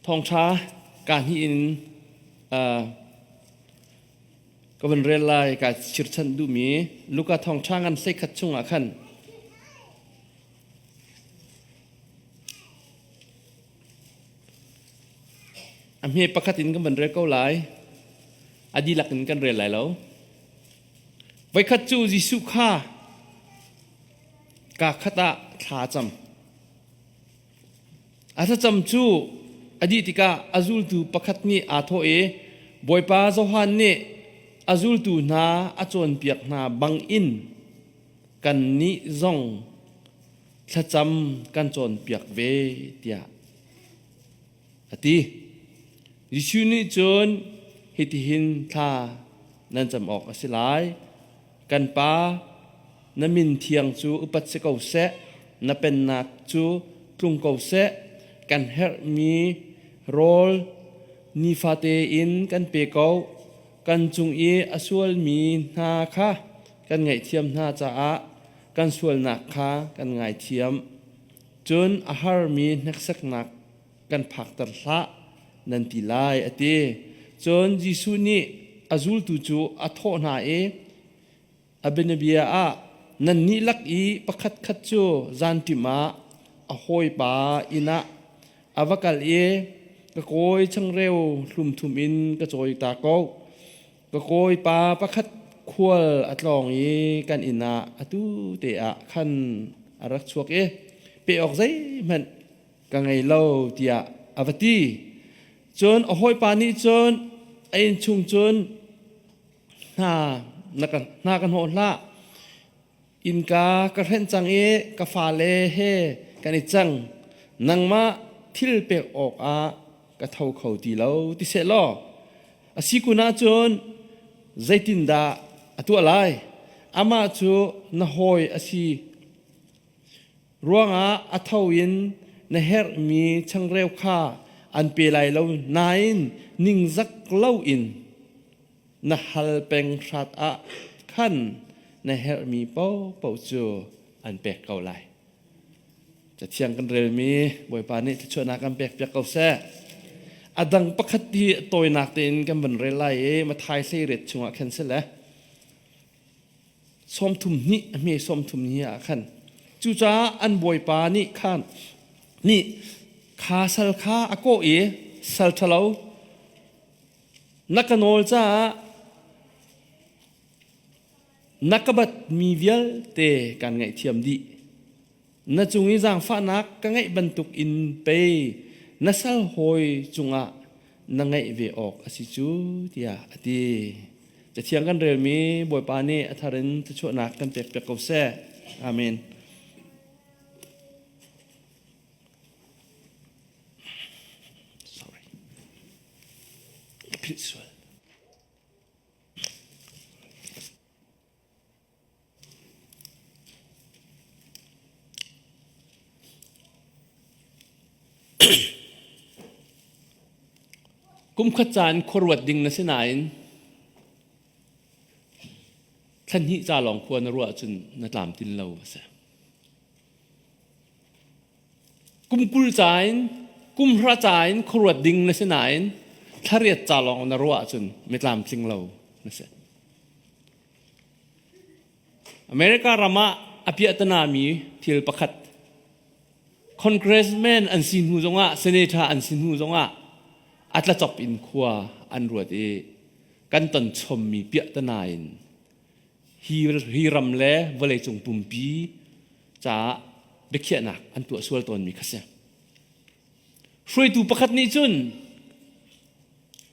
Thawngṭha ka hnih in ka van rel lai ka chirchanh duhmi Luka thawngṭha ngan 11 chungah khan a hme pakhat in kan van rel ko lai. A dihlak in kan rel lai lo. Voikhat cu Jesuh kha kaa khat ah thla a cam. A thlacam cu a dih tikah a zultu pakhat nih aa thawh i, Bawipa Johan nih a zultu hna a cawnpiak hna bangin kannih zong thlacam kan cawnpiak ve, tiah a ti. Jesuh nih cun hitihin thla nan cam awk a si lai. Kan Pa, na min thiang cu upat si ko seh, na pennak cu tlung ko seh, kan herhmi rawl nifate in kan pe ko. Kan cung i a sualmi hna kha kan ngaihthiam hna caah kan sualnak kha kan ngaithiam. Cun a harmi hneksaknak kan phakter hlah nan ti lai a ti. Cun Jesuh nih a zultu cu a thawh hna i a bianabia ah nannih lak i pakhatkhat cu zanṭim ah a hawipa inn ah a va kal i ka kawi changreu hlum thum in ka cawi ta ko. Ka kawipa pakhat khual a tlawng i kan inn ah atu te ah khan a rak chuak i pe awk zeihmanh ka ngei lo tiah a va ti. Cun a hawipa nih cun a innchung cun hna na ka hna ka hnawh hlah. Innka ka hrenh cang i ka fale he kan i cang. Nangmah thil pek awkah ka tho kho ti lo ti seh law a si kun ahcun zeitindah a tuah lai? Amah cu na hawi a si ruangah a tho in na herhmi changreu kha an pe lai lo nain ningzak loin na hal peng hrat ah khan na herhmi paohpaoh cu an pek ko lai. Cathiang kan relmi Bawipa nih thluachuahnak kan pekpiak ko seh. A dang pakhat hi tawinak tein kan van rel lai i Mathai 18 chungah khan si le 32 a hme 32 ah khan cucaah an bawipa nih khan nih kha sal kha a kawh i sal ṭhalo na ka nawl caah na ka bat mi vialte kan ngaihthiam dih na cung i zaangfahnak ka ngeih bantuk in pei na sal hawi cungah na ngeih ve awk a si cu tiah a ti. Cathiang kan relmi Bawipa nih a thar in thluachuahnak kan pekpiak ko seh. Amen. Sorry. Ka philh sual. Kumkhat caan khuaruat ding na si nain thla hnih ca lawng khua na ruah ahcun na tlamtlin lo a si. Kum 20 ca in kum 30 ca in khuaruat ding na si nain thla riat ca lawng na ruah ahcun mi tlamtling lo na si. America ram ah a piahtanami thil pakhat congressman an si hnu zongah senator an si hnu zongah a tlacop in khua an ruat i kan ton chommi piahtana in hi, hi ram le vawleicung pumpi caah biakhiahnak an tuah sual tawnmi kha si. Hruaitu pakhat nih cun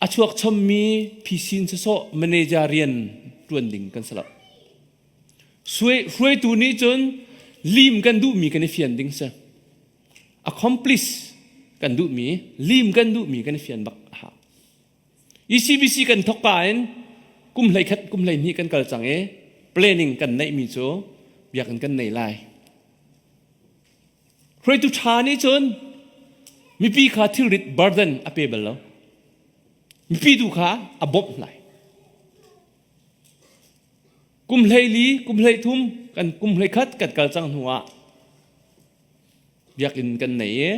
a chuak chommi phisin sawsawh manager rian ṭuan ding kan si lo. Hruaitu nih cun lim kan duhmi kan i fian ding si. Accomplish kan duhmi, lim kan duhmi kan i fian bak a hau. ECBC kan thawk pa in kum 11 kum 12 kan kal cang i planning kan neihmi cu biakinn kan nei lai. Hruaitu ṭha nih cun mipi kha thilrit burden a pe bal lo. Mipi tu kha a bawmh lai. Kum 14, kum 13, kan kum 11 kan kal cang hnu ah biakinn kan nei i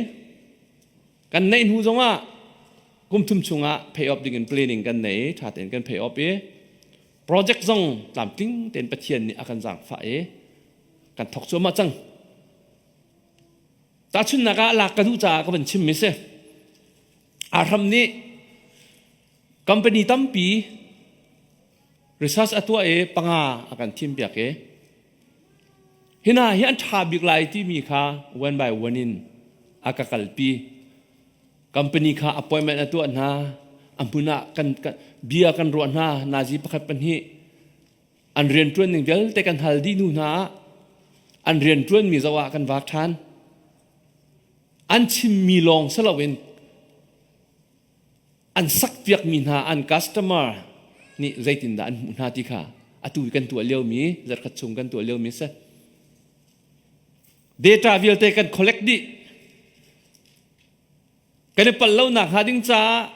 kan neih hnu zongah Kum thum chungah pay off ding in planning kan nei, ṭha tein kan pay off i project zong tlamtling tein Pathian nih a kan zaangfah i kan thawk cuahmah cang. Tahchunhnak ah lak ka duh caah ka van chimmi si. Ahram nih company tampi research a tuah i panga a kan thimpiak i hina hi an ṭha bik lai timi kha one by one in a ka kalpi. Company kha appointment a tuah hna. A hmun ah kan, kan bia kan ruah hna. Nazi pakhat pahnih an rianṭuan ning vialte kan hal dih hnu hna ah an rianṭuanmi zoh ah kan vak ṭhan. An chimmi lawng si loin an sakpiakmi hna an customer nih zeitindah an hmuh hna ti kha atu kan tuah liomi zarkhat chung kan tuah liomi a si. Data vialte kan collect dih. Kan i palh lonak hnga ding caah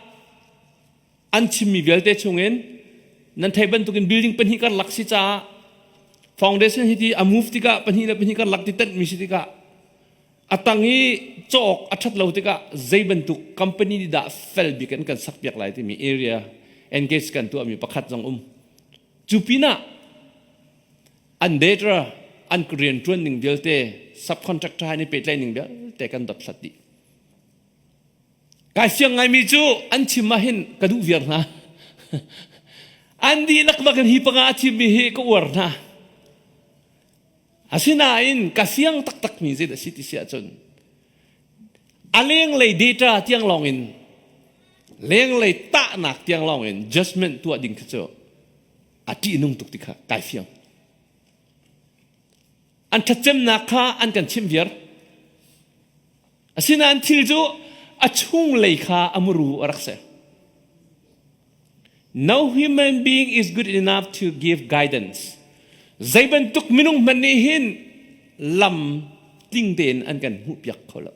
an chimmi vialte chungin nan theih bantukin building pahnih karlak si caah foundation hi ti a move tikah pahnih le pahnih karlak ti tenhmi si tikah a tang i cawk a ṭhat lo tikah zei bantuk company nih dah fel bik in kan sakpiak lai timi area engage kan tuahmi pakhat zong um. Cu pinah an data an rianṭuan ning vialte subcontractor he an i pehtlaih ning vialte kan dothlat dih. Kai siang ngaimi cu an chim ah hin ka duh viar hna. an dihlak bak in hi panga a thimmi hi ka uar hna. Asinain ka siang taktakmi zeidah si ti si ahcun a lenglei data tiang lawng in lenglei tahnak tiang lawng in judgment tuah ding khi cu a ṭihnung tuk ti kha kai fiang. An ṭhatcemnak kha an kan chimh viar. Asinain thil cu a chunglei kha a muru a rak si. No human being is good enough to give guidance. Zei bantuk minung hmanh nih hin lam tling tein an kan hmuhpiak kho lo.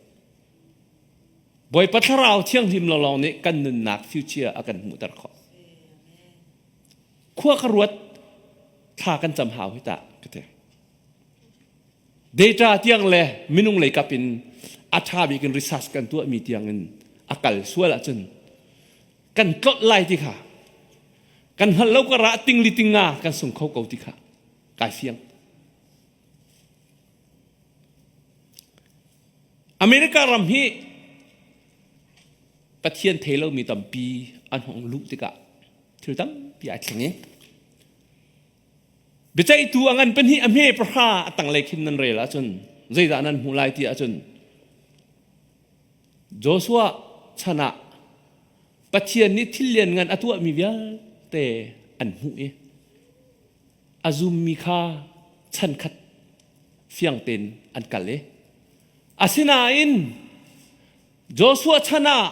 Bawipa Thlarau Thianghlim lawnglawng nih kan nunnak future a kan hmuhter khawh. Khua ka ruat thla kan cam hau hi tah ka ti. Data tiang le minung lei kap in a ṭha bik in research kan tuahmi tiang in a kal sual ahcun kan tlolh lai ti kha kan hngalh lo karah tingli tinga kan sung kho ko ti kha kai fiang. America ram hi Pathian thei lomi tampi an hong luh tikah thil tampi ai thleng i biaceihtu a ngan pahnih a hme pahra a tanglei khin nan rel ahcun zeidah nan hmuh lai ti ahcun Joshua chan ah Pathian nih thil lianngan a tuahmi vialte an hmuh i a zummi kha chankhat fiang tein an kal i asinain Joshua chan ah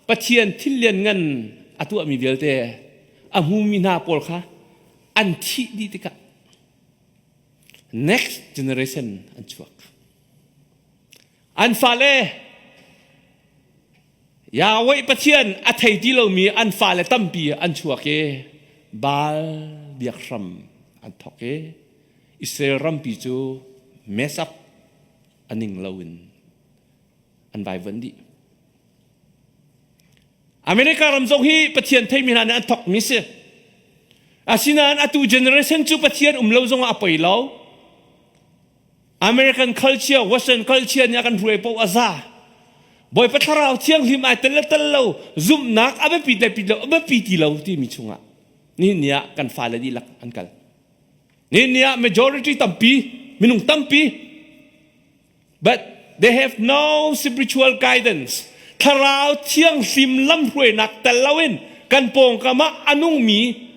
Pathian thil lianngan a tuahmi vialte a hmumi hna pawl kha an thih dih tikah next generation an chuak. An fale Yahweh Pathian a thei ti lomi an fale tampi an chuak i Baal biak hram an thawk i Israel rampi cu mess up a ning loin an vaivuan dih. America ram zong hi Pathian theimi hna nih an thawkmi si. Asinain atu generation cu Pathian um lo zongah a poi lo. American culture, Western culture nih a kan hruai paoh a za. Bawipa thlarau thianghlim ai tel le tel lo, zumhnak a biapi le pi lo, a biapi ti lo timi chungah nihin ni ah kan fale dihlak an kal. Nihin ni ah majority tampi, minung tampi But they have no spiritual guidance. Thlarau thianghlim lamhruainak tel loin kan pawngkam ah a nungmi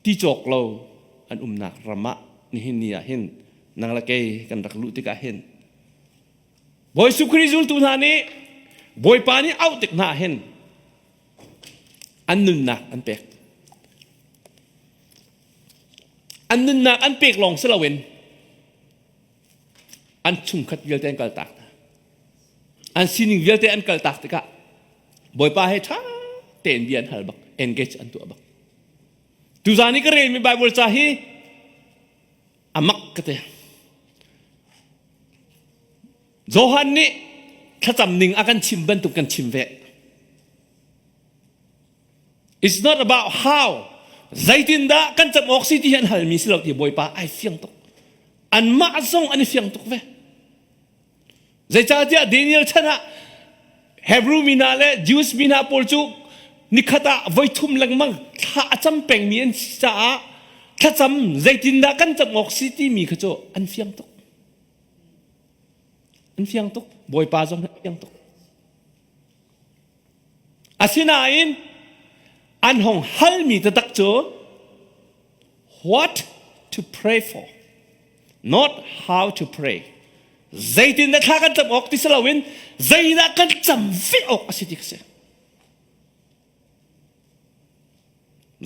ti cawk lo an umnak ram ah nihin ni ah hin nang le kei kan rak luh tikah hin Bawi Jesuh Khrih zultu hna nih Bawipa nih auh tik hna hin an nunnak an pek. An nunnak an pek lawng si loin an chungkhat vialte an kaltak hna. An sining vialte an kaltak tikah Bawipa he ṭha tein bia an hal bak, engage an tuah bak. Tuzaan i ka relmi Bible ca hi a mak ka ti. Johan nih thlacam ning a kan chim bantuk kan chim ve. It's not about how. Zeitindah kan cam awk si ti hi an halmi si lo ti Bawipa ai fiang tuk. Anmah zong an i fiang tuk ve. Zeicahtiah Daniel chan ah Hebrew mi hna le Jews mi hna pawl cu nikhat ah voithum lengmang thla a cam pengmi an si caah thlacam zeitindah kan cam awk si timi kha cu an fiang tuk. An fiang tuk. Bawipa zong an fiang tuk. Asinain an hong halmi taktak cu what to pray for, not how to pray. Zeitin dah thla kan cam awk ti si loin zeidah kan cam ve awk a si ti kha si.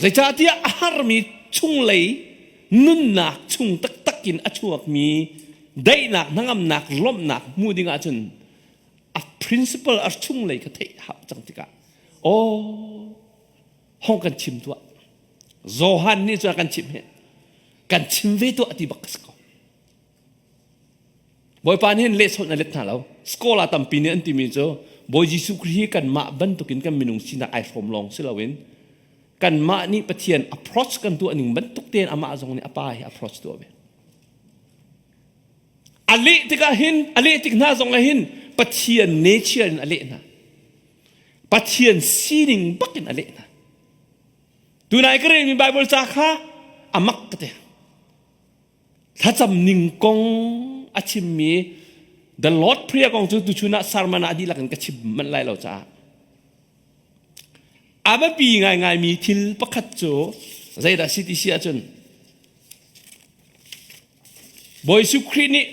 Zeicahtiah a harmi chunglei nunnak chung taktak in a chuakmi daihnak, hnangamnak, lawmhnak hmu ding ahcun a principle a chunglei kha theih hau cang tikah aw hong kan chim tuah Johan nih cun a kan chimh hi kan chim ve tuah ti bak ka si ko Bawipa nih hin lehsawh na let hna lo scholar tampi nih an timi cu Bawi Jesuh Khrih hi kanmah bantukin kan minung sinak ai hrawm lawng si loin kanmah nih Pathian approach kan tuah ning bantuk tein amah zong nih a pa hi approach tuah ve A leh tikah hin a leh tik hna zong ah hin Pathian nature in a leh hna. Pathian sining bak in a leh hna. Tunai ka relmi Bible ca kha a mak ka ti. Thlacam ning kong a chimmi The Lord Prayer kong cu tuchun ah sermon ah dihlak in ka chim manh lai lo caah a biapi ngaingaimi thil pakhat cu zeidah si ti si ahcun Bawi Jesuh Khrih nih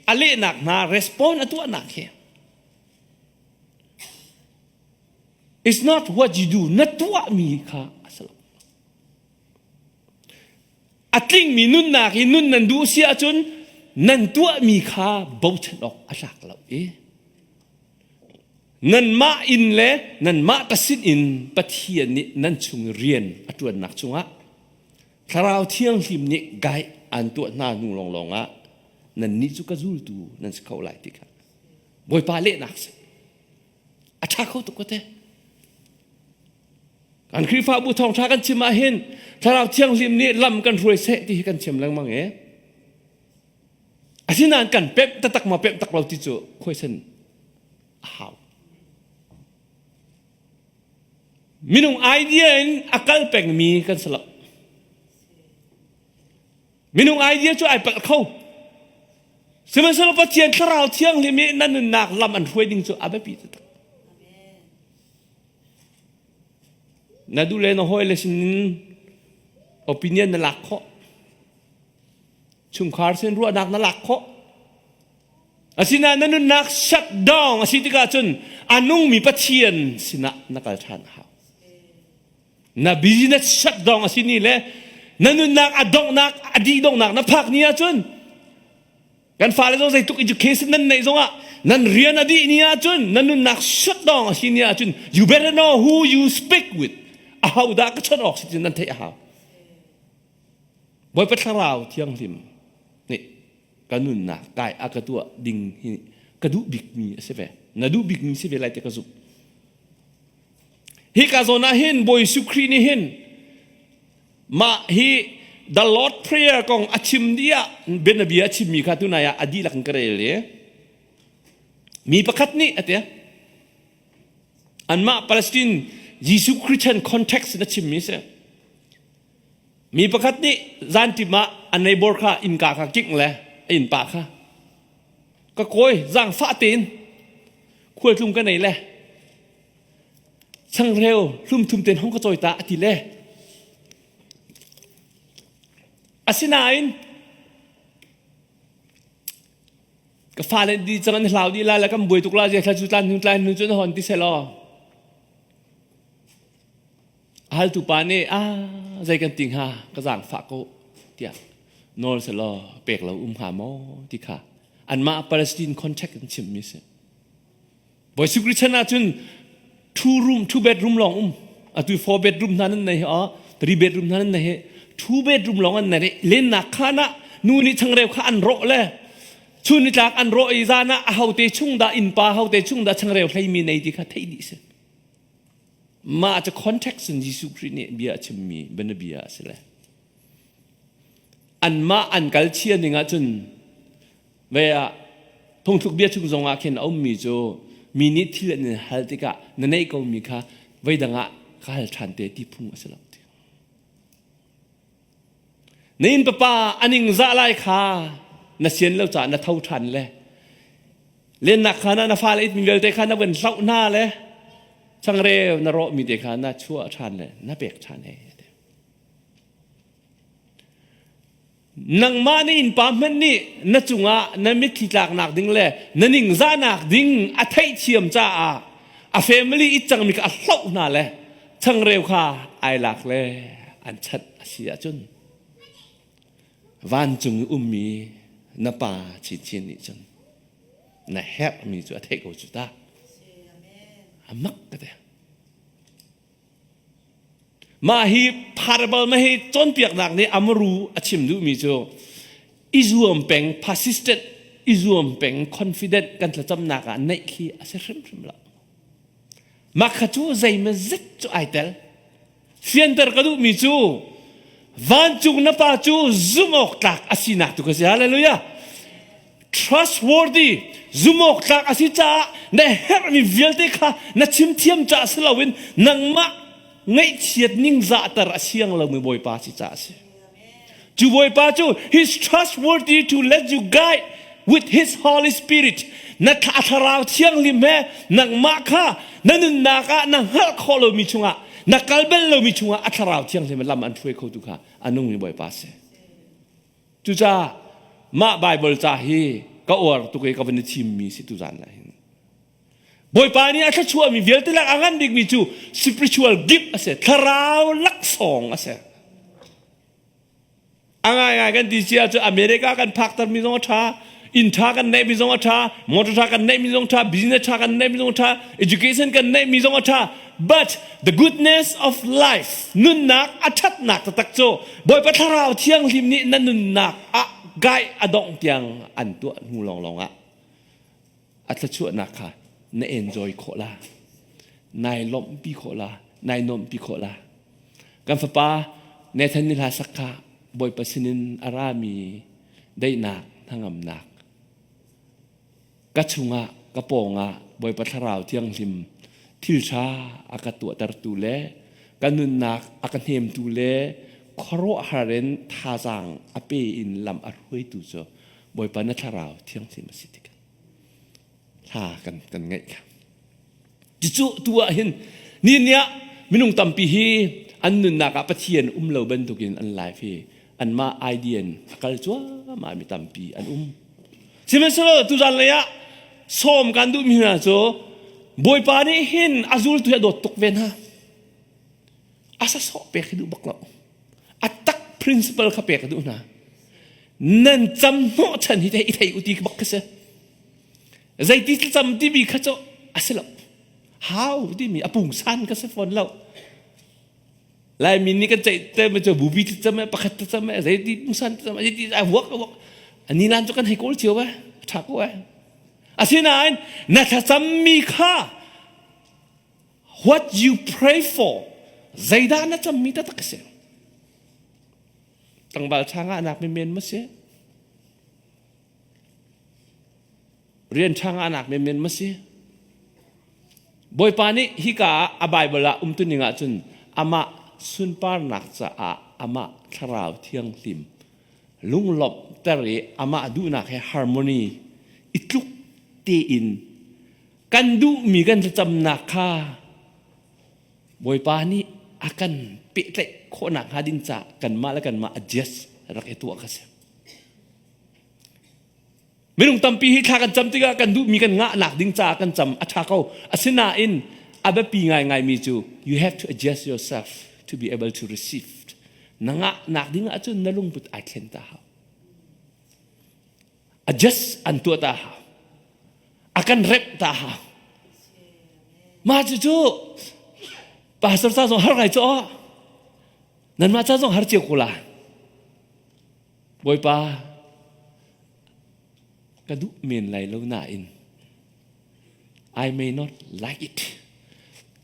a lehnak hna respond a tuahnak hi It's not what you do na tuahmi kha a si lo. A tlingmi nunnak hi nun nan duh si ahcun nan tuahmi kha bochan awk a tlak lo i nanmah inn le nanmah ka sin in Pathian nih nan chung rian a ṭuannak cungah Thlarau Thianghlim nih guide an tuah hna hnu lawnglawng ah nannih cu ka zultu nan si kho lai ti kha Bawipa lehnak si. A ṭha kho tuk ko te. Kan Khrihfabu thawngṭha kan chim ah hin Thlarau Thianghlim nih lam kan hruai seh ti hi kan chim lengmang e. Asinain kan pemh taktak maw pemh tak lo ti cu khuaisen a hau. Minung idea in a kal pengmi kan si lo. Minung idea cu ai palh kho. Sihmanhsehlaw Pathian Thlarau Thianghlim nih na nunnak lam an hruai ding cu a biapi taktak. Na duh le na hawile sinin opinion na lak khawh. Chungkhar sin ruahnak na lak khawh. Asinain na nunnak shut down a si tikah cun a nungmi Pathian sinah na kal ṭhan a hau. Na business shut down a si ni le na nunnak a donghnak a dih donghnak na phak ni ahcun kan fale zong zeitluk education nan neih zongah nan rian a dih ni ahcun na nunnak shut down a si ni ahcun you better know who you speak with ahodah ka chawnh awk si ti nan theih a hau. Bawipa Thlarau Thianghlim nih ka nunnak kai a ka tuah ding hi ka duh bikmi a si ve. Na duh bikmi si ve lai ti ka zumh. Hi ka zawn ah hin Bawi Jesuh Khrih nih hin mah hi the Lord Prayer kong a chim dih ah bianabia a chimmi kha tunai ah a dihlak in ka rel i mi pakhat nih a ti anmah Palestine Jesuh Christian context in a chimmi si. Mi pakhat nih zanṭim ah a neighbor kha innka kha kingh le a innpa kha ka kawi zaangfah tein khualtlung ka nei le changreu hlumthum tein hong ka cawi ta a ti le asinain ka fale di cang an hlau dih lai le kan buai tuk la zia thla cu tlan hnu tlan hnu cun hon ti selaw A haltu pa nih ah zei kan ti hnga ka zaangfah ko tiah nawl selaw pek lo um hnga maw ti kha anmah Palestine contract in chimmi si. Bawi Sikri chan ahcun two room two bedroom lawng um atu four bedroom hna nan nei hi three bedroom hna nan nei hi two bedroom lawng an nei lennak khan ah nu nih changreu kha an rawh le chun nitlak an rawh i zan ah a hote chung dah innpa hote chung dah changreu hleimi nei ti kha theih dih si. Mah cu context in Jesuh Khrih nih bia a chimmi bianabia a si le. Anmah an kal chia ning ahcun ve ah phungthluk bia chung zong ah khin a ummi cu mi nih thil an in hal tikah na neih komi kha voidang ah ka hal ṭhan te ti phung a si lo. Na inn papa a ningzah lai kha na sian lo caah na tho ṭhan le lennak kha na fale itmi vialte kha na van hloh hna le changreu na rawhmi te kha na chuah ṭhan le na pek ṭhan he. Nangmah na innpa hmanh nih na cungah na mitthli tlaknak ding le na ningzahnak ding a theihthiam caah a family it cangmi kha a hloh hna le changreu kha ai lak le an chanh a si ahcun vancung i ummi na pa chinchin nih cun na herhmi cu a theih ko cu ta. A mak ka te. Mah hi parable mah hi cawnpiaknak nih amaru a chim duhmi cu i zuam peng persistent i zuam peng confident kan thlacamnak ah neih khi a si hrimhrim lo. Mah kha cu zeimaw zet cu ai tel. Fianter ka duhmi cu vancung na pa cu zumh awk tlak a sinak tu kha si. Hallelujah. Trustworthy zumh awk tlak a si caah na herhmi vialte kha na chimthiam caah si loin nangmah ngaihchiat ningzahter a siang lomi Bawipa si caah a si. Cu Bawipa cu he's trustworthy to let you guide with his Holy Spirit. Na thlarau thianghlim he nangmah kha na nunnak ah na hngalh khawh lomi chungah na kal bal lomi chungah a thlarau thianghlim lam an hruai khotu kha a nungmi Bawipa si. Cucaah mah Bible ca hi ka uar tuk i ka van i thimmi si tuzan lai hin. Bawipa nih a thluachuahmi vialte lak a ngan bikmi cu spiritual gift a si, thlarau laksawng a si. A ngaingai kan ti cia cu America kan phaktermi zong a ṭha, inn ṭha kan neihmi zong a ṭha, motor ṭha kan neihmi zong ṭha, business ṭha kan neihmi zong ṭha, education kan neihmi zong a ṭha. But the goodness of life, nunnak a ṭhatnak taktak cu Bawipa Thlarau Thianghlim nih na nunnak ah gai a dongh tiang an tuah hnu lawnglawng ah a thluachuahnak kha na enjoy khawh la nai lawmhpi khawh la nai nuamhpi khawh la kan fapa Nathan ni hla sak kha Bawipa sinin a rami daihnak hnangamnak ka chungah ka pawngah Bawipa Thlarau Thianghlim thil ṭha a ka tuahtertu le ka nunnak a ka hnemtu le khuaruahhar in thazaang a pe in lam a hruaitu cu Bawipa na Thlarau Thianghlim a si tikah hla kan kan ngeih kha. Cucu tu ah hin ni ni ah minung tampi hi an nunnak ah Pathian um lo bantukin an life hi anmah idea in a kal cuahmah mi tampi an um. Sihmanhsehlaw tuzan lei ah sawm kan duhmi hna cu Bawipa nih hin a zultu hi a dawt tuk ve hna. A sasawh pek hi duh bak lo. A tak principle kha pek a duh hna. Nan cam hnawh chan hi i thei u ti bak kha si. Zeiti thlacam timi kha cu a si lo. Hau timi a pungsan ka si fawn lo. Laimi nih kan ceih te cu bubi thlacam eh pakhat thlacam eh zeiti pungsan thlacam eh zeiti ai vuak vuak ani lan cu kan hei kawl cio eh ṭha ko eh. Asinain na thlacammi kha what you pray for zeidah na cammi taktak a si. Tlangval ṭha ngahnak menmen ma si? Rian ṭha ngahnak menmen ma si? Bawipa nih hika ah a Bible ah umtuning ahcun amah sunparnak caah amah thlarau thianghlim lunglawmhter i amah duhnak he harmony i tluk tein kan duhmi kan thlacamnak kha Bawipa nih a kan pehtlaih khawhnak hnga ding caah kanmah le kanmah adjust rak i tuah kha si. Minung tampi hi thla kan cam tikah kan duhmi kan ngahnak ding caah kan cam a ṭha ko. Asinain a biapi ngaingaimi cu you have to adjust yourself to be able to receive. Na ngahnak ding ahcun na lungput ai thlen ta hau. Adjust an tuah ta hau. A kan remh ta hau. Mah cucu pastor ca zong har ngai cu aw. Nanmah ca zong har cio ko la. Bawipa ka duh men lai lo nain I may not like it.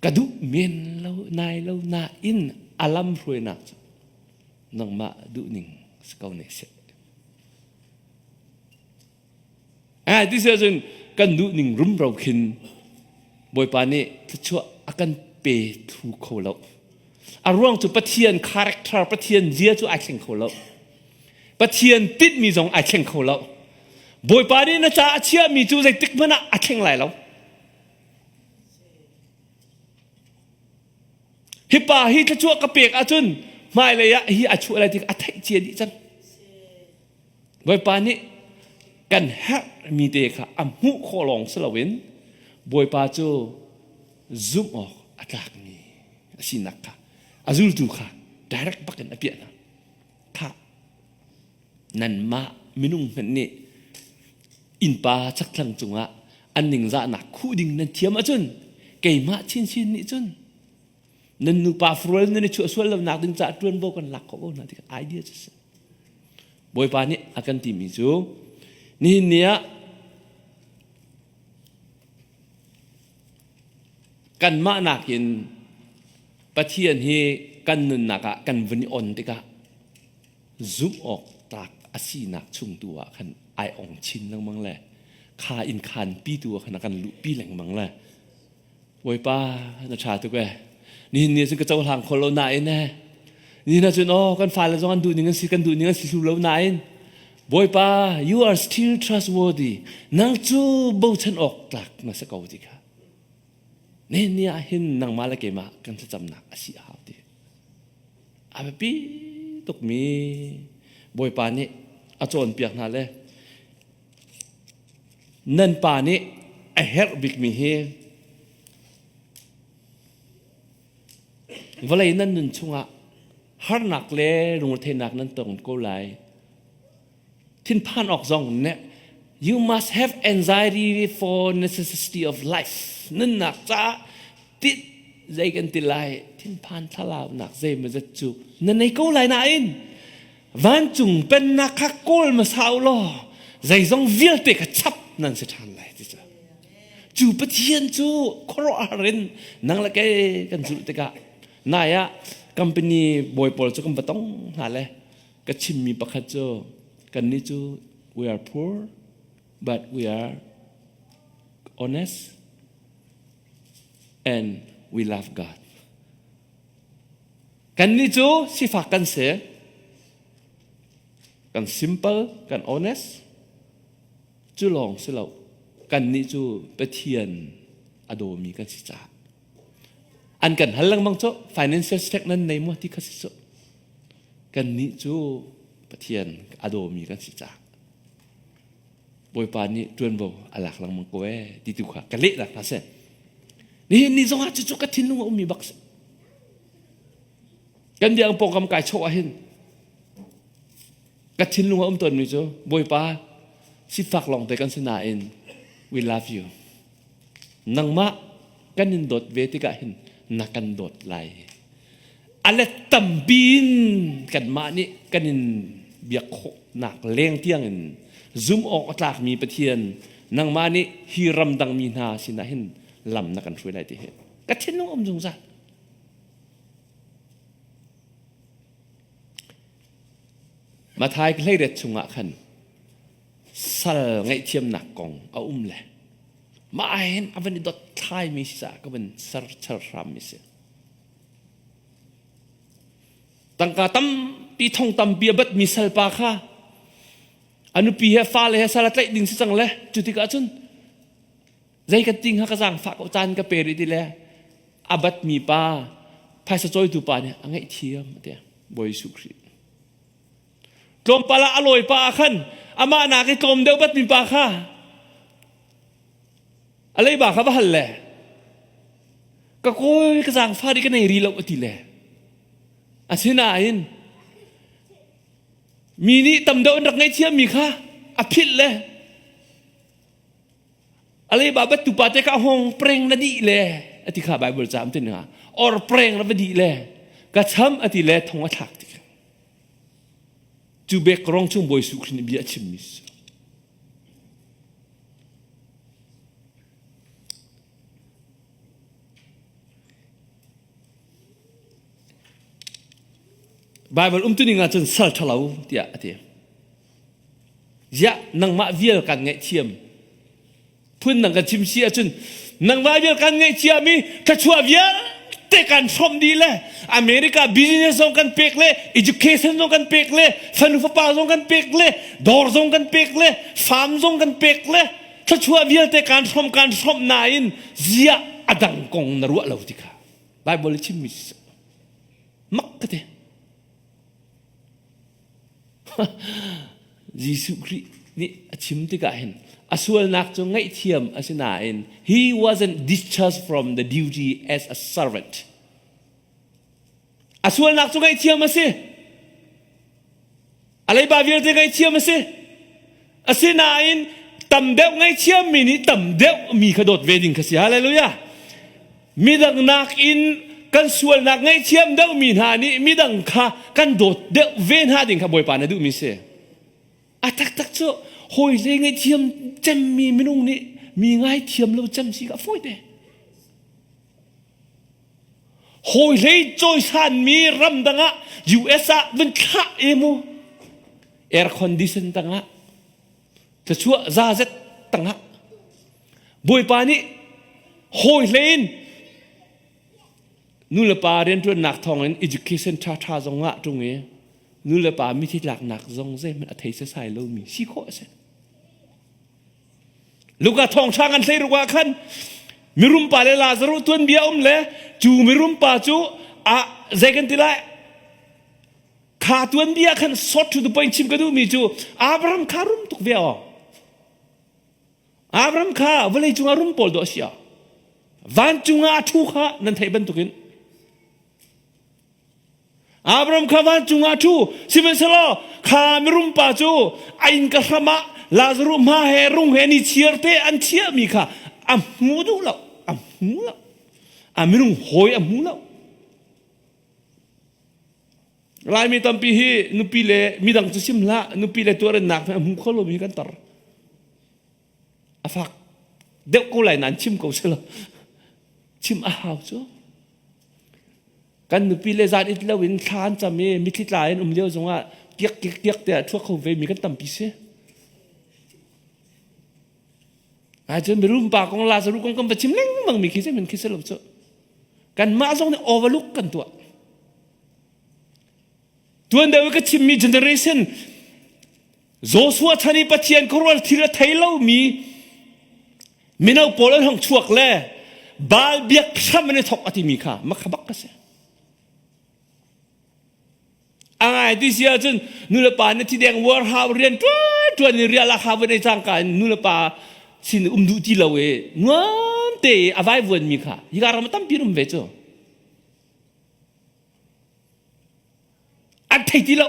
Ka duh men lo nai lo nain a lam hruainak cu nangmah duhning si ko ne seh. Ai ti si ahcun kan duhning rumro khin Bawipa nih thluachuah a kan pe thlu kho lo. A ruang cu Pathian character, Pathian zia cu ai thleng kho lo. Pathian tinhmi zong ai thleng kho lo. Bawipa nih na ca a chiahmi cu zeitik hmanh ah a thleng lai lo. Hi pa hi thluachuah ka pek ahcun hmailei ah hi a chuah lai ti a theih cia dih cang. Bawipa nih kan herhmi te kha a hmuh khawh lawng si loin Bawipa cu zumh awk a tlakmi a sinak kha a zultu kha direct bakin a piah hna. Khah nanmah minung hmanh nih innpa chakthlang cungah an ningzahnak khuh ding nan thiam ahcun keimah chinchin nih cun nan nupa furual nan i chuah sual lonak ding caah ṭuanvo kan lak khawh ko hna ti idea cu si. Bawipa nih a kan timi cu nihin ni ah kanmah nakin Pathian hi kan nunnak ah kan vun i on tikah zumh awk tlak a sinak chung tu ah khan ai ong chin lengmang le kha in khan pi tu ah khan a kan luhpi lengmang le Bawipa na ṭha tuk ee nihin ni cun ka cohlang kho lo nain eh nihin ahcun aw kan fale zong an duh ning an si kan duh ning an si thlu lo nain Bawipa you are still trustworthy nang cu bochan awk tlak na si ko ti kha nihin ni ah hin nangmah le keimah kan thlacamnak a si a hau ti A biapi tukmi Bawipa nih a cawnpiak hna le nan pa nih a herh bikmi hi vawlei nan nun chungah harnak le lungretheihnak nan tong ko lai. Thinphan awk zong ne you must have anxiety for necessity of life. Nunnak caah tit zei kan ti lai thinphan thlalaunak zeimawzat cu na nei ko lai nain vancung pennak kha kawl hmasa u law zeizong vialte kha chap nan si ṭhan lai ti cu cu Pathian cu khuaruahhar in nang le kei kan zulh tikah nai ah company bawi pawl cu kan va tong hna le ka chimmi pakhat cu kannih cu we are poor but we are honest and we love God. Kannih cu sifak kan si. Kan simple, kan honest. Cu lawng si lo. Kannih cu Pathian a dawmi kan si caah. An kan hal lengmang cu financial statement nei maw ti kha si cu. Kannih cu Pathian a dawmi kan si caah. Bawipa nih ṭuanvo a lak lengmang ko ee ti tu kha ka lehnak hna seh. Nihin ni zongah cucu ka thinlung a ummi bak si. Kan biang pawngkam kai chawh ahhin ka thinlung a um tawnmi cu Bawipa sifak lawngte kan si nain we love you. Nangmah kan in dawt ve tikah hin na kan dawt lai. A let tampi in kanmah nih kan in biak khawhnak leng tiang in zum awk a tlakmi Pathian nangmah nih hi ramdangmi hna sinah hin lam na kan hruai lai ti hi ka thinlung um zungzal. Mathai hleiret chungah khan sal ngaihthiamnak kong a um le mah hin a van i dot thlaimi si caah ka van ser char hrammi si. Tangka tampi thong tampi a batmi salpa kha a nupi he fale he sal a tlaih ding si cang le cu tikah cun zei ka ting ha ka zaangfah ko caan ka pe rih ti le a batmi pa phaisa cawitu pa nih a ngaihthiam a ti Bawi Jesuh Khrih Tlawmpal ah a lawi pa ah khan amah nak i tlawm deuh batmi pa kha a leiba kha va hal le ka kawi ka zaangfah ri ka nei ri lo a ti le asinain mi nih tam deuh an rak ngaihthiammi kha a philh le a leiba bat tu pa te ka hong preng na dih le a ti kha Bible ca am ti nga or preng na va dih le ka cham a ti le thong a thlak ti kha Cu bek rong chung Bawi Jesuh Khrih nih bia a chimmi si. Bible umtuning ahcun sal ṭhalo tiah a ti. Ziah nangmah vial kan ngaihthiam. Phun nang kan chim si ahcun nangmah vial kan ngaihthiam i thluachuah vialte kan hrawmh dih le America business zong kan pek le education zong kan pek le fanu fapa zong kan pek le dawr zong kan pek le farm zong kan pek le thluachuah vialte kan hrawmh kan hrawmh nain ziah a dang kong na ruah lo ti kha Bible i chimmi mak ka ti. Jesuh Khrih nih a chim tikah hin a sualnak cu ngaihthiam a si nain he wasn't discharged from the duty as a servant. A sualnak cu ngaihthiam a si. A leiba vialte ngaihthiam a si. Asinain tam deuh ngaihthiammi nih tam deuh mi kha dawt ve ding kha si. Hallelujah. Midang nakin kan sualnak ngaihthiam deuhmi hna nih midang kha kan dawt deuh ve hna ding kha Bawipa na duhmi si. A taktak cu hawi le ngaihthiam cemmi minung nih mi ngaithiam lo cem si kha fawi te. Hawi hlei cawisanmi ramdang ah US ah vun thlah e mu. Air condition tangah thluachuah zazet tangah Bawipa nih hawi hlei in nulepa rianṭuannak thawngin education ṭhaṭha zong ah ṭung i nulepa mithi tlaknak zong zeihmanh a thei sasai lomi si khawh a si. Luka thawngṭha kan hlei ruk ah khan mirum pa le Lazaruh tuanbia um le cu mirum pa cu a zei kan ti lai kha tuanbia khan short to the point chim ka duhmi cu Abraham kha rum tuk ve aw Abraham kha vawlei cungah rum pawl dawh a si vancung ah a ṭhu kha nan theih bantukin Abraham kha vancung ah a ṭhu sihmanhsehlaw kha mirum pa cu a inn ka hram ah Lazaruh hma he rung he ni chiar te an chiahmi kha a hmu duh lo a hmu lo a minung hawi a hmu lo Laimi tampi hi nupi le midang cu sim hlah nupi le tuahrennak a hmu kho lomi kan tar a fak deuh ko lai nain chim ko selaw chim a hau cu kan nupi le zan it lo in thla an cam i mitthli tla in um lio zongah kiak kiak kiak te ah thuak kho ve mi kan tampi si ai cun mirum pa kong Lazaru kong kan va chim lengmang mi khi zeihmanh khi si lo cu kanmah zong nih overlook kan tuah tuan deuh i ka chimmi generation Joshua chan i Pathian khuarual thil a thei lomi mino pawl an hong chuak le Baal biak hram an i thok a timi kha makha bak ka si. A ngai ti si ahcun nulepa na thi deng war hau rian ṭuan ṭuan in rial a van ei cangka in nulepa sin um duh ti lo i nuam te i a vaivuanmi kha hika ram tampi um ve cu. An thei ti lo.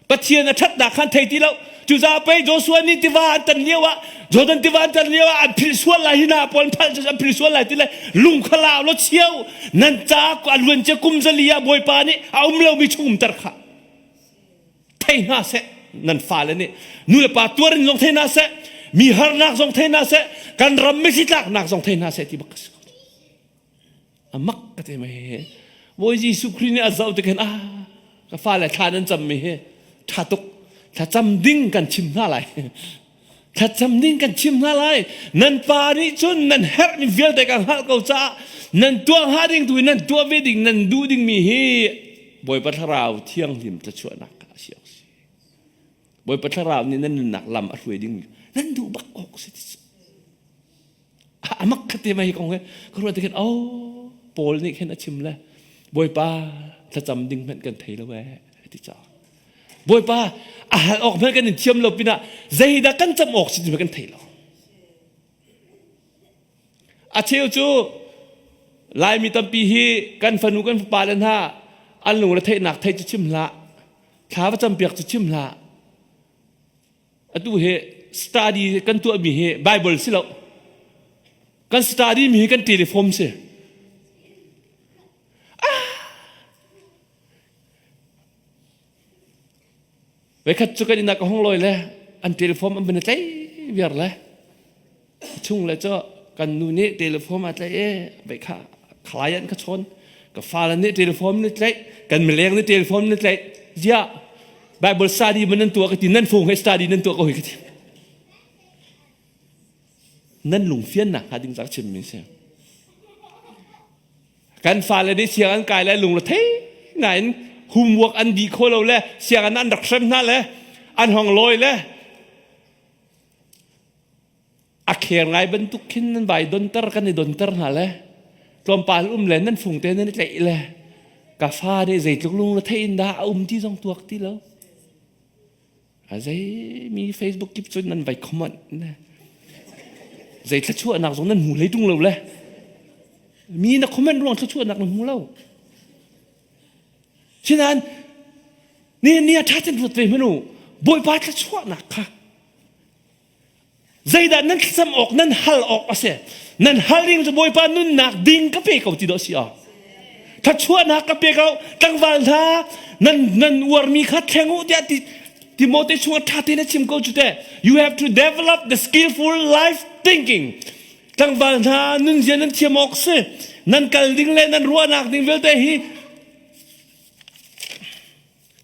Pathian a ṭhatnak kha an thei ti lo. Cucaah pei Joshua nih tiva an tan lio ah Jordan tiva an tan lio ah an philh sual lai hi hna pawl an phalh an philh sual lai ti le lung kha lau law chio nan ca a luan cia kum zali ah Bawipa nih a um lomi chung umter kha thei hna seh nan fale nih nu le pa tuarin zong thei hna seh mi harnak zong thei hna seh kan ram mithli tlaknak zong thei hna seh ti bak ka si a mak ka te mai he Bawi Jesuh Khrih nih a zoh tik hin ah ka fale thla nan cammi hi ṭha tuk thlacam ding kan chim hna lai thlacam ding kan chim hna lai nan pa nih cun nan herhmi vialte ka hngalh ko caah nan tuah hnga ding tu in nan tuah ve ding nan duh dingmi hi Bawipa Thlarau Thianghlim thluachuahnak kha a si awk si Bawipa Thlarau nih nan nunnak lam a hruai dingmi nan duh bak awk si amak khat te mai kong he ka ruat khin oh Paul nih khin a chim le Bawipa thlacam ding hmanh kan thei lo ee ti ca Bawipa a hal awk hmanh kan in thiam lo pinah zeidah kan cam awk si ti kan thei lo a cheu cu Laimi tampi hi kan fanu kan fapa le hna an lungre theihnak thei cu chim hlah thla va campiak cu chim hlah Atu hi study kan tuahmi hi Bible si lo. Kan study mi hi kan telephone si. Ah! Voikhat cu kan inn ah ka hong lawi le an telephone an van i tlei viar le chung le cu kan nu nih telephone a tlei e vei kha client ka chawn. Ka fale nih telephone ni tlaih, kan mileng nih telephone ni tlaih. Ziah Bible study man nan tuah ka ti, nan phone he study nan tuah ko hi ka ti. Nan lungfiannak hnga ding ca chimmi si. Kan fale nih siang an kai le lung thei ngai in homework an dih kho lo le sianginn an rak hrem hna le an hong lawi le a kher ngai bantuk khin nan vai donter kan i donter hna le tlawmpal um le nan fung te nan i tlaih le ka fa nih zeitluk lung le thei in dah a um ti zong tuak ti lo. A zei mi Facebook kip cun nan vai comment ne. Zei thluachuahnak zong nan hmu hlei tung lo le. Mi na comment ruang thluachuahnak na hmu lo. Sinain ni ni a ṭha ten ruat ve hmanu Bawipa thluachuahnak kha Zeidah nan thlacam awk nan hal awk a si? Nan hal ding cu Bawipa nunnak ding ka pe ko ti dawh si aw. Thluachuahnak ka pe ko tlangval hna nan nan uarmi kha thleng u tiah ti Timote chungah ṭha tein a chim ko cu teh. You have to develop the skillful life thinking. Tlangval hna nunzia nan thiam awk si. Nan kal ding le nan ruahnak ding vialte hi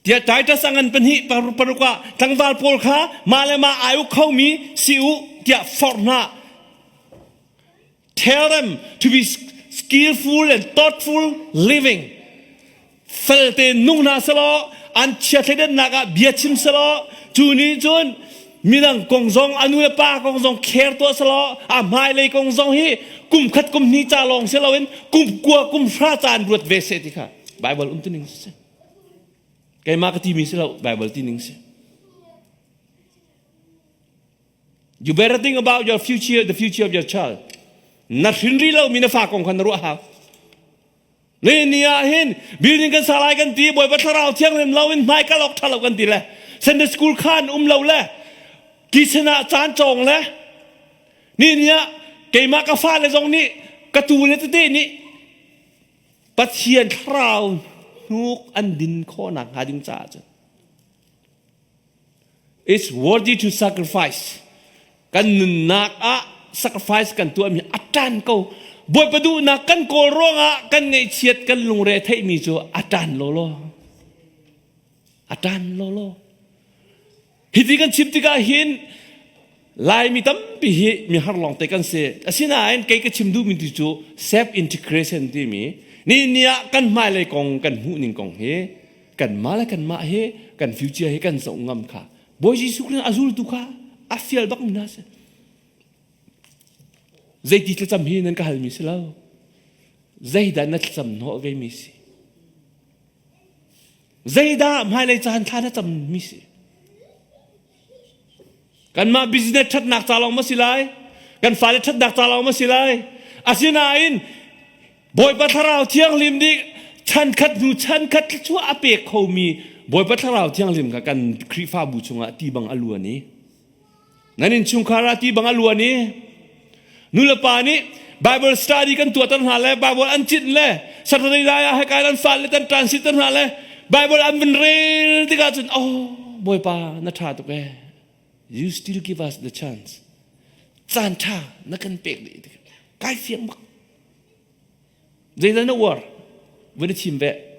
Tiah Titus a ngan pahnih paruk ah tlangval pawl kha mah le mah ai uk khomi si u tiah forh hna. Tell them to be skillful and thoughtful living. Felte nung hna selaw an chia thleidannak ah bia chim selaw cu nih cun midang kong zong a nu le pa kong zong care tuah selaw a hmailei kong zong hi kum khat kum hnih ca lawng si loin kum kua kum hra ca an ruat ve seh ti kha Bible um tuning si. Keimah ka timi si lo, Bible ti ning si. You better think about your future, the future of your child. Na hrin rih lo mi na fa kong kha na ruah hau. Ni ni ah hin building kan sa lai kan ti Bawipa thlarau thianghlim lo in hmai kal awk tha lo kan ti le Sunday school khan um lo le kitchen ah caan cawng le ni ni ah keimah ka fa le zong nih ka tu le tete nih Pathian thlarau hnuk an din khawhnak hnga ding caah cun it's worthy to sacrifice. Kan nunnak ah sacrifice kan tuahmi a ṭan ko. Bawipa duhnak kan kawl ruangah kan ngaihchiat kan lungre theihmi cu a ṭan lawlaw. A ṭan lawlaw. Hiti kan chim tikah hin Laimi tampi hi mi har lawngte kan si. Asinain kei ka chim duhmi tu cu self integration timi ni ni ah kan hmailei kong kan hmuh ning kong hi kanmah le kanmah hi kan future hi kan zoh ngam kha Bawi Jesuh Khrist a zultu kha a fial bak mi hna si. Zeiti thlacam hi nan ka halmi si lo. Zeidah na thlacam hnawh ve mi si? Zeidah hmailei caan thla na cammi si? Kanmah business ṭhatnak ca lawng ma si lai? Kan fale ṭhatnak ca lawng ma si lai? Asinain Bawipa Thlarau Thianghlim nih chankhat hnu chankhat thluachuah a pek khomi Bawipa Thlarau Thianghlim kha kan Khrihfabu chungah ti bang a luan i Nan innchungkhar ah ti bang a luan i nulepa nih Bible study kan tuahter hna le Bible an cinh le Saturday lai ah hekai an fal le kan transit hna le Bible an vun rel tikah cun oh Bawipa na ṭha tuk ee you still give us the chance caan ṭha na kan pek dih tik kai fiang bak zeidah na uar vun i thim ve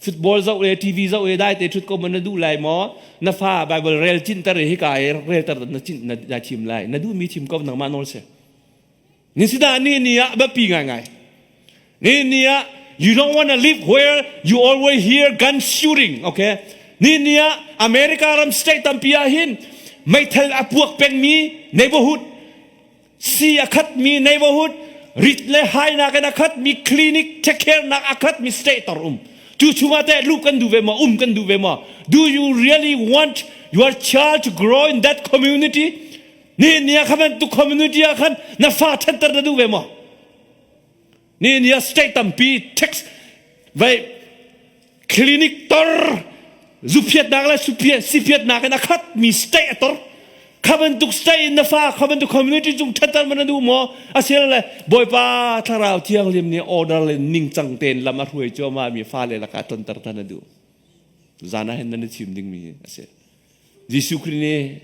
Football zoh le TV zoh le dai te ṭhut ko ma na duh lai maw? Na fa Bible rel cinter i hika i relter na cin na, na thim lai. Na duhmi thim ko nangmah nawl si. Nisida ni ni ah biapi ngaingai. Ni ni ah you don't want to live where you always hear gun shooting, okay? Ni ni ah America ram state tampi ah hin meithal a puak pengmi neighborhood Si a khatmi neighborhood, rit le hainak in a khatmi clinic, take care nak a khatmi state tor um. Cu chungah teh luh kan duh ve maw, um kan duh ve maw? Do you really want your child to grow in that community? Ni ni ah khan bantuk community ah khan na fa thanter na duh ve maw? Ni ni ah state tampi tax vai clinic tor zuphiatnak le sifiatnak in a khatmi state a tor kha bantuk state in na fa kha bantuk community cung ṭhatter man na duh maw asilole bawipa thlarau thianghlim nih order le ningcang tein lam a hruai cuahmah mi fale lakah tonter than na duh zan ah hin nan i chim dingmi a si Jesuh Khrih nih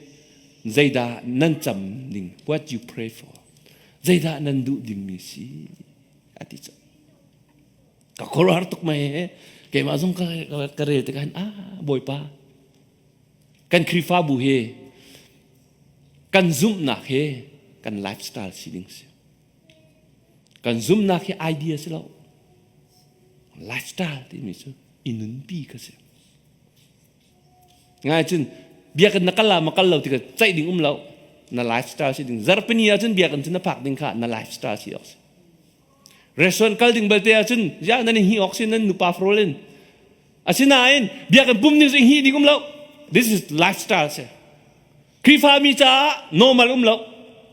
zeidah nan cam ding what you pray for zeidah nan duh dingmi si a ti cang. Ka khuaruahhar tuk mei. Keimah zong ka, ka rel tikah hin ah Bawipa kan Khrihfabu hi kan zumhnak hi kan lifestyle si ding si. Kan zumhnak hi idea si lo. Lifestyle timi cu i nunpi kha si. Ngai cun biakinn na kal la ma kal lo tikah ceih ding um lo. Na lifestyle si ding. Zarhpini ahcun biakinn cu na phak ding kha na lifestyle si awk si. Restaurant kal ding belte ahcun ya nan i hi awk si nan nupa farol in. Asinain biakinn pum ning cu hi ding um lo. This is lifestyle si. Khrihfami caah normal um lo.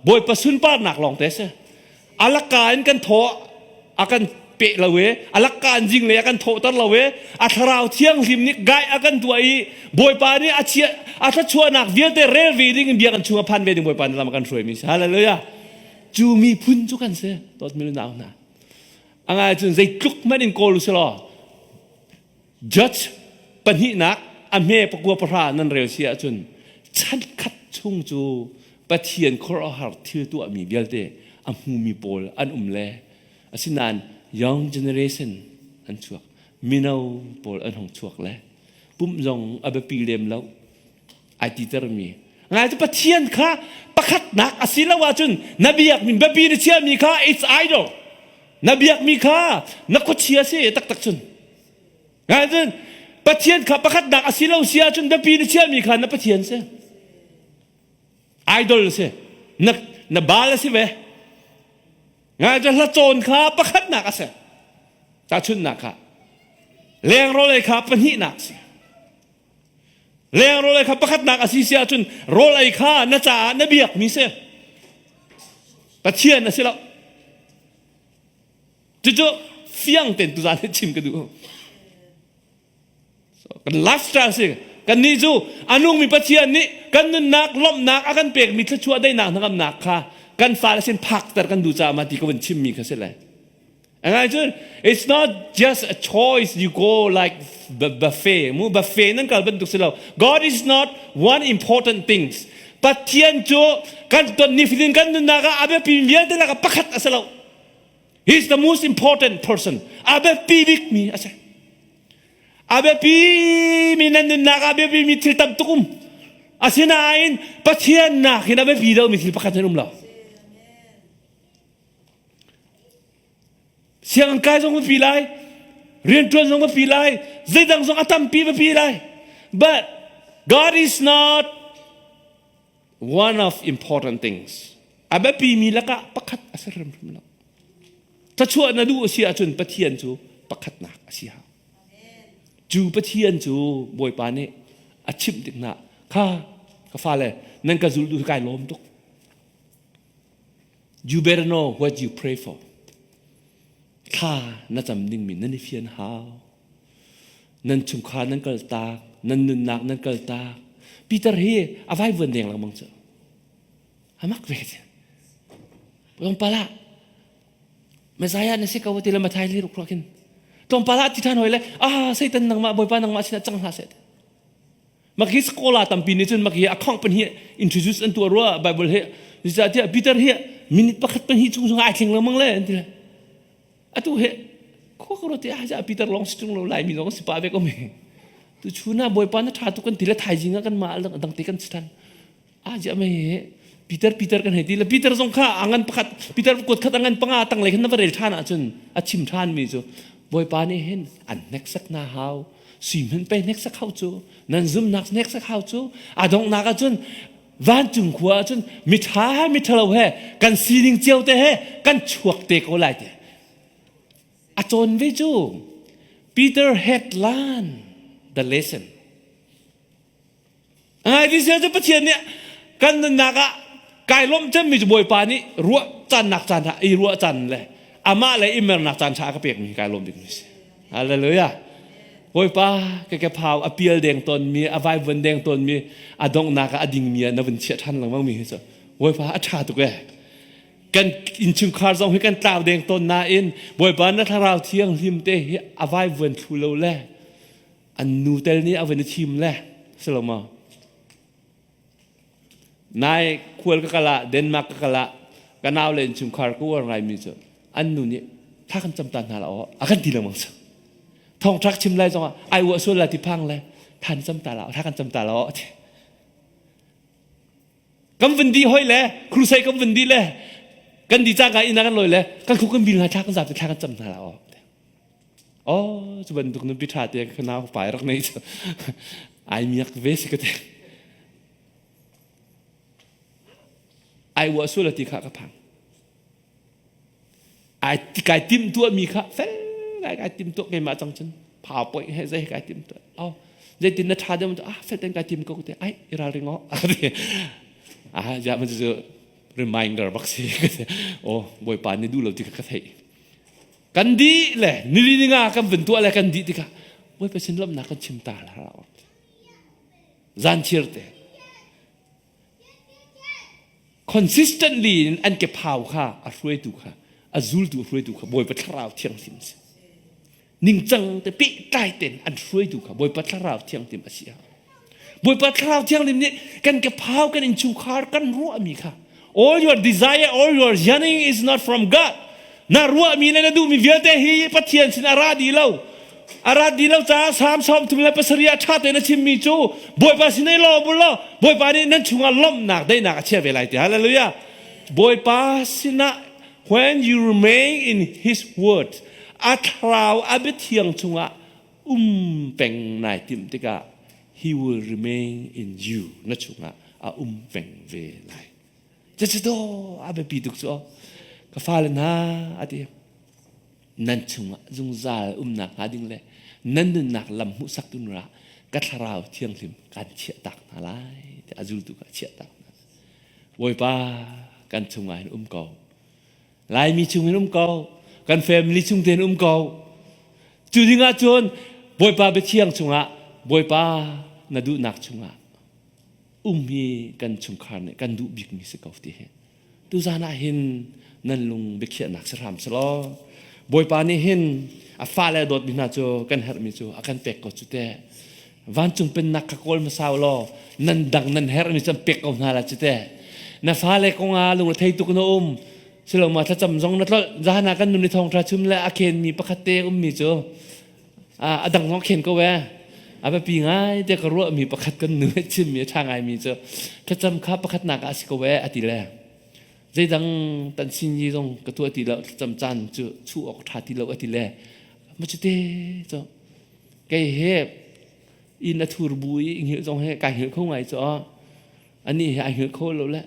Bawipa sunparnak lawng te si. Alakka in kan thaw a kan pe lo e, alakka in zinglei a kan thawhter lo e, a thlarau thianghlim nih gai a kan tuah i Bawipa nih a chia a thluachuahnak vialte rel ve ding in biakinn chung a phan ve ding Bawipa nih lam a kan hruai mi si. Hallelujah. Cu miphun cu kan si. Dawtmi nu nau hna. A ngai cun zeitluk hmanh in kawl u si law Judge pahnihnak a hme pakua pahra nan rel si ahcun chankhat chung cu Pathian khuaruahhar thil tuahmi vialte a hmumi pawl an um le asinain young generation an chuak mino pawl an hung chuak le pumh zong a biapi lem lo ai titermi ngai cu Pathian kha pakhatnak a si lo ahcun na biakmi biapi na chiami kha it's idol na biakmi kha na khuachia si taktak cun Cun Pathian kha pakhatnak a si lo si ahcun biapi na chiahmi kha na Pathian si. Idol si. Na, na baal a si ve. Ngai cu hlacawn kha pakhatnak a si. Tahchunhnak kha. Leng rawl ei kha pahnihnak si. Leng rawl ei kha pakhatnak a si si ahcun rawl ei kha na caah na biakmi si. Pathian a si lo. Cucu fiang tein tuzaan hi chim ka duh. Kan lifestyle si. Kannih cu a nungmi Pathian nih kan nunnak lawmhnak a kan pekmi thluachuah daihnak hnangamnak kha kan fale sin phakter kan duh caah mah ti ka vun chimmi kha si le. And cun it's not just a choice you go like buffet mu buffet nan kal bantuk si lo. God is not one important things. Pathian cu kan ton nifatin kan nunnak ah a biapi vialte lakah pakhat a si lo. He's the most important person. A biapi bikmi a si. A biapi mi nan nunnak ah biapi mi thil tam tuk um. Asinain Pathian nakin a biapi deuhmi thil pakhat an um lo. Sianginn kai zong biapi lai, rianṭuan zong biapi lai, zeidang zong a tampi biapi lai. But God is not one of important things a biapimi lakah pakhat a si hrimhrim lo thluachuah na duh a si ahcun Pathian cu pakhatnak a si hau cu Pathian cu Bawipa nih a chimh tik hna kha ka fale nan ka zul duh kai lawm tuk you better know what you pray for thla na cam dingmi nan i fian hau nan chungkhar nan kaltak nan nunnak nan kaltak Peter hi a vaivuan deng lengmang cu amak ve ti tlawmpal ah Messiah na si ko ti le Mathai li ruk khin tlawmpal ah ti than hoi le ah Satan nangmah Bawipa nangmah sinah cang hlah seh mak hi scholar tampi nih cun mak hi a khong pan hi introduce an tuah rua Bible hi zeicahtiah Peter hi minute pakhat pan hi chung chung ai thleng lengmang le an ti le atu he khua ka ruat ah ja Peter lawng si tung lo Laimi lawng si pa ve ko me tu chuna Bawipa na tha tu kan ti le thaizing ah kan ma dang te kan si than a ja me Peter Peter kan hei ti le Peter zong kha angan pakhat Peter kuat khat angan panga tang lei khan na va rel than ahcun a chim than mi cu Bawipa nih hin an hneksak na hau sui hman pe hneksak hau cu nan zumnak hneksak hau cu a donghnak ahcun vancung khua ahcun miṭha he miṭhalo he kan sining cio te he kan chuak te ko lai te a cawn ve cu Peter had learned the lesson Ngai ti sia cu Pathian nih kan nunnak ah kai lawmh cemmi cu Bawipa nih ruah caannak caan ah i ruah caan le amah le i mernak caan ṭha a ka pekmi kai lawm bikmi si. Hallelujah. Bawipa ka ke phau a pial deng tawnmi a vaivuan deng tawnmi a donghnak ah a dingmi ah na vun chiah ṭhan lengmang mi hi cu Bawipa a ṭha tuk ee. Kan innchungkhar zong hi kan tlau deng tawn nain Bawipa na thlarau thianghlim te hi a vaivuan thlu lo le an nu tel nih a van i thim le si lo maw nai khual ka kal ah Denmark ka kal ah ka nau le innchungkhar ka uar ngaimi cu an nu nih thla kan cam ta hna la aw a kan ti lengmang cu. Thawngṭha chim lai zongah ai uah sual lai ti phang le than cam ta la tha kan cam ta la ti. Kan vun di hoi le crusade kan vun di le kan di cangka inn ah kan lawi le kan khuk kan bil hna thla kan zap thla kan cam hna la Oh cu bantuk nupi ṭha te ka nau pai rak nei cu ai miak ve si ka te. Ai uah sual ti kha ka phang. Ai kai tim tuahmi kha fel ngai kai tim tuah keimah cang cun PowerPoint he zei kai tim tuah. Oh zeitin na ṭha deuh ah fel ten kai tim ko te ai i ralring aw. Ah ja man cu reminder bak si. Oh Bawipa nih duh lo ti kha ka theih. Kan dih le nili ninga kan vun tuah le kan dih tikah Bawipa sin lawmhnak kan chim ta la. Zan chir te. Consistently in an kephau kha a hruaitu kha a zultu a hruaitu kha Bawipa Thlarau Thianghlim a si. Ningcang te pehtlai ten an hruaitu kha Bawipa Thlarau Thianghlim a si. Bawipa Thlarau Thianghlim nih kan kephau kan innchungkhar kan ruahmi kha all your desire all your yearning is not from God Na ruahmi le na duhmi vialte hi Pathian sin a ra dih lo. A rat dih lo caah Salm 37 ah ṭha tein a chimmi cu Bawipa sin i lawm u law Bawipa nih nan chungah lawmhnak daihnak a chiah ve lai ti. Hallelujah. Bawipa sinah when you remain in his word a thlarau a biathiang chungah um peng nai timh tikah he will remain in you na chungah a um peng ve lai. Cucu daw a biapi tuk cu ka fale hna a ti nan chungah zungzal umnak hnga ding le nan nunnak lam hmuhsaktu ra ka thlarau thianghlim kan chiahtak hna lai ti a zultu kha chiahtak hna Bawipa kan chungah hin um ko Laimi chung in um ko kan family chung tein um ko cu dingah cun Bawipa biathiang chungah Bawipa na duhnak chungah um hi kan chungkhar nih kan duh bikmi si ko ti hi tuzan ah hin nan lung biakhiahnak si hram selaw Bawipa nih hin a fale a dawtmi hna cu kan herhmi cu a kan pek ko cu teh vancung pennak kha kawl hmasa u law nan dang nan herhmi cu an pek ko hna la cu teh na fale kongah lungre tuk na um siloma thlacam zong na tlolh zan ah kan nun i thawngṭha chim le a khenmi pakhat te ummi cu a dang zong khen ko eh a biapi ngai te ka ruahmi pakhat kan nu chimmi a ṭha ngaimi cu thlacam kha pakhatnak ah a si ko eh a ti le zeidang tan sin yi zong ka tuah ti lo thlacam caan cu chu awk ṭha ti lo a ti le ma cu te cu kei he inn a thur bu i hngilh zong he kai hngilh kho ngai cu ani he ai hngilh kho lo le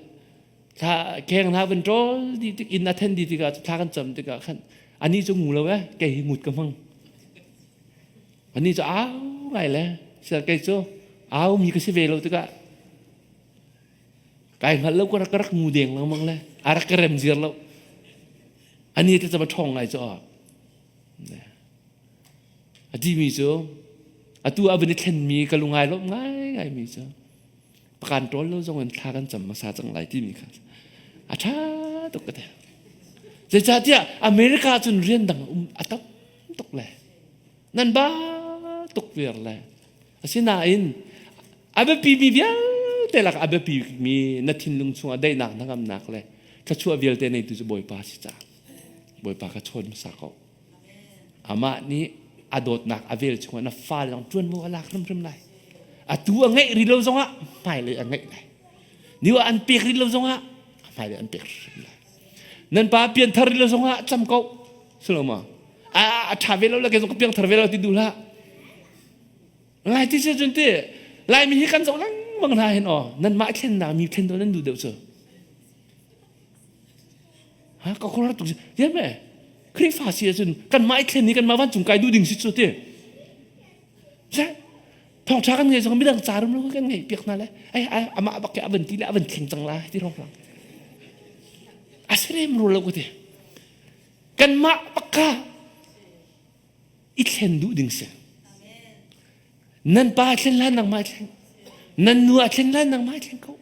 thla keng hna van ṭawl di tik inn a then di tikah thla kan cam tikah khan ani cu ngu lo eh kei hi ngut ka hmang ani cu au ngai le sel kei cu au mi ka si ve lo tikah kai hngal lo ka rak ka rak ngu deng lengmang le a rak ka rem zir lo ani te cama ṭhawng ngai cu a ti mi cu atu a van i thlenmi ka lungai lawm ngai ngai mi cu pakan ṭawl lo zong in thla kan cam hmasa cang lai timi kha a ṭha tuk ka ti. Zeicahtiah America cun rian dang um a tam tuk le nan ba tuk viar le asinain a biapimi vialte lak a biapimi na thinlung chungah daihnak hnangamnak le thluachuah vialte neitu cu Bawipa si caah Bawipa kha chawn hmasa ko. Amah nih a dawtnak a vel chungah na fale zong ṭuanvo a lak hrimhrim lai. Atu a ngeih rih lo zongah hmailei a ngeih lai. Niu ah an pek rih lo zongah hmailei an pek hrim lai. Nan pa pianthar rih lo zongah cam ko. Silo ma? A ṭha ve lo le kei zong ka piangthar ve lo ti duh hlah. Lai ti si cun ti Laimi hi kan zoh lengmang hna hin aw nanmah thlennak mi thlen nan duh deuh cu. Ha ka khuaruah tuk ye me Khrihfa si ahcun kanmah i thlen i kanmah vancung kai duh ding si cu ti. Thawngṭha kan ngei zong midang ca rum lo kan ngei piak hna le ai ai amah bak ke a van ti le a van thleng cang lai ti rong rang. A serem ru lo ka ti. Kanmah bak kha i thlen duh ding si. Nan pa a thlen hlan nangmah i thleng. Nan nu a thlen hlan nangmah i thleng ko.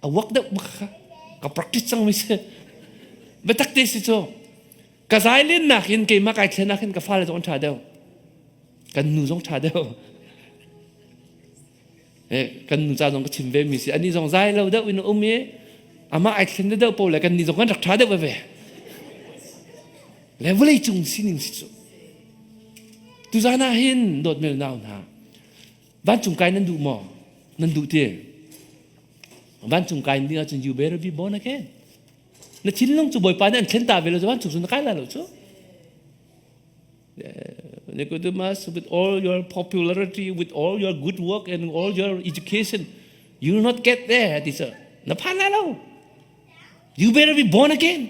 A work deuh bak kha ka practice cang mi si. Biatak te si cu ka zai len nak in keimah kai thlen ah khin ka fale zong an ṭha deuh. Kan nu zong ṭha deuh. Eh, kan nu ca zong ka chim ve mi si. Ani zong zai lo deuh in um i amah ai thlen deuh po le kan ni zong kan rak ṭha deuh ve. Le vawlei cung sining si cu. Tuzan ah hin dawtmel nau hna vancung kai nan duh maw? Nan duh ti? Vancung kai ding ahcun you better be born again. Na thinlung cu Bawipa nih an thlen ta ve lo cu vancung cu na kai lai lo cu. Nicodemus, with all your popularity, with all your good work and all your education, you will not get there. Ti cu na phan lai lo. You better be born again.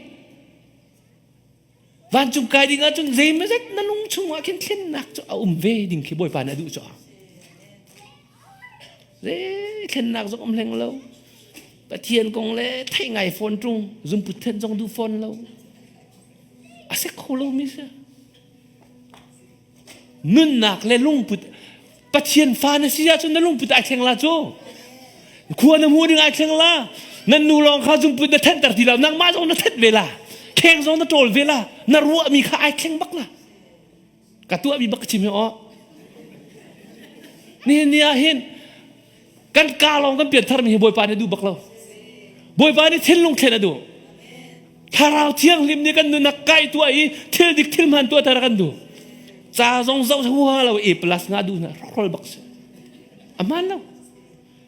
Vancung kai ding ahcun zeimazat na lung chungah khin thlennak cu a um ve ding khi Bawipa nih a duh cu. Zei thlennak zong um hleng lo. Pathian kong le theih ngai fawn ṭung, zumput then zong duh fawn lo. A si kho lomi si. Nunnak le lungput Pathian fa na si ahcun na lungput ai thleng la cu. Khua na hmu ding ai thleng la. Nan nu lawng kha zungput na thenter ti lo. Nangmah zong na thet ve la. Kheng zong na ṭawl ve la. Na ruahmi kha ai thleng bak la. Ka tuahmi bak ka chim hi aw. Nihin ni ah hin kan ka lawng kan pian tharmi hi Bawipa nih a duh bak lo. Bawipa nih thinlung thlen a duh. Thlarau thianghlim nih kan nunnak kai tuah i thil dik thil hmaan tuah tar kan duh. Ca zong zoh huha lo A plus nga duh na hrol bak si. A hmaan lo.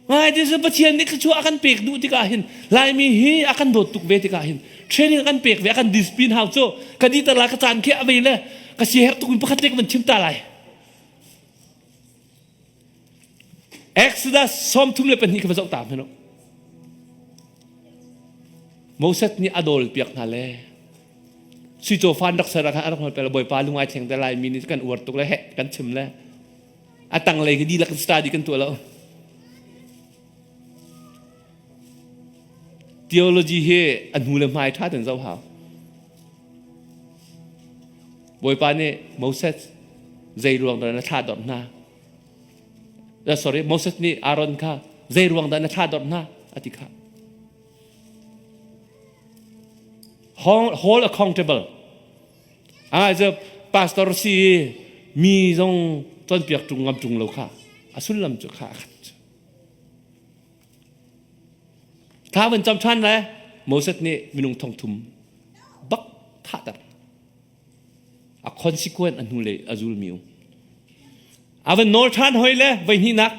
Ngai ti cu Pathian nih thluachuah a kan pek duh tikah hin Laimi hi a kan dawt tuk ve tikah hin training a kan pek ve a kan discipline hau cu ka di tar la ka caan khi a vei le ka si herh tuk in pakhat le ka van chim ta lai. Exodus 32 ka va zoh ta hmanh u. Moses nih a dawl piak hna le sui cawfa an rak ser ah khan a rak hmal pel Bawipa lung ai thleng te lai mi nih kan uar tuk le heh kan chim le a tanglei khi dihlak study kan tuah lo. Theology hi a hnu le hmai ṭha ten zoh hau. Bawipa nih Moses zei ruang dah na thlah dawt hna? Sorry, Moses nih Aaron kha zei ruang dah na thlah dawt hna? A ti kha. Hold accountable. Ah, cu pastor si mi zong cawnpiak ṭung ngam ṭung lo kha a sullam cu kha a khat. Thla van cam ṭhan le Moses nih minung thong thum bak thahter. A consequence a hnu le a zulmi um. A van nawl ṭhan hoi le voi hnihnak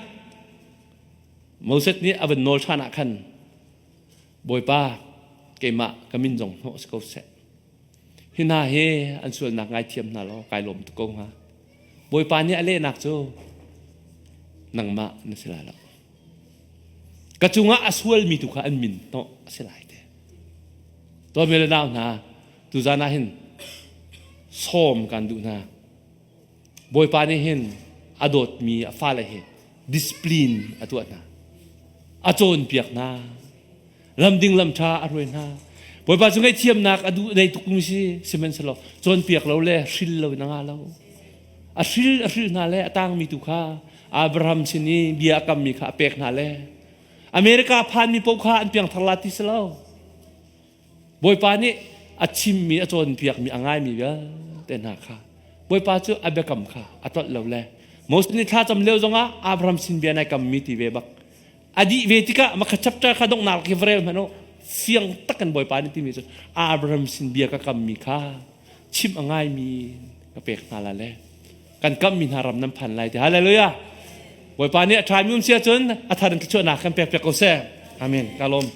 Moses nih a van nawl ṭhan ah khan Bawipa keimah ka min zong hnawh si ko seh. Hi hna hi an sualnak ngaithiam hna law kai lawm tuk ko hnga. Bawipa nih a lehnak cu nangmah na si lai lo. Ka cungah a sualmi tu kha an min hnawh a si lai te. Tuan le nau hna, tuzan ah hin sawm kan duh hna. Bawipa nih hin a dawtmi a fale hi discipline a tuah hna. A cawnpiak hna. Lam ding lam ṭha a hruai hna. Bawipa cu ngaihthiamnak a duh nei tukmi si sihmanhsehlaw cawnpiak lo le hril lo in a ngah lo. A hril a hril hna le a tangmi tu kha Abraham sin i bia a kammi kha a pek hna le America phanmi paoh kha an piangthar la ti si lo. Bawipa nih a chimmi a cawnpiakmi a ngaimi vialte hna kha Bawipa cu a biakam kha a tlolh lo le Moses nih thlacam lio zongah Abraham sin bia nai kammi ti ve bak a dih ve tikah makha chapter kha donghnak khi va rel hmanh u fiang tak in Bawipa nih timi cu Abraham sin bia ka kammi kha chim a ngaimi ka pek hna la le kan kammi hna ram nan phan lai ti hallelujah Bawipa nih a ṭhami um si ahcun a thar in thluachuahnak kan pek piak ko seh amen ka lawm.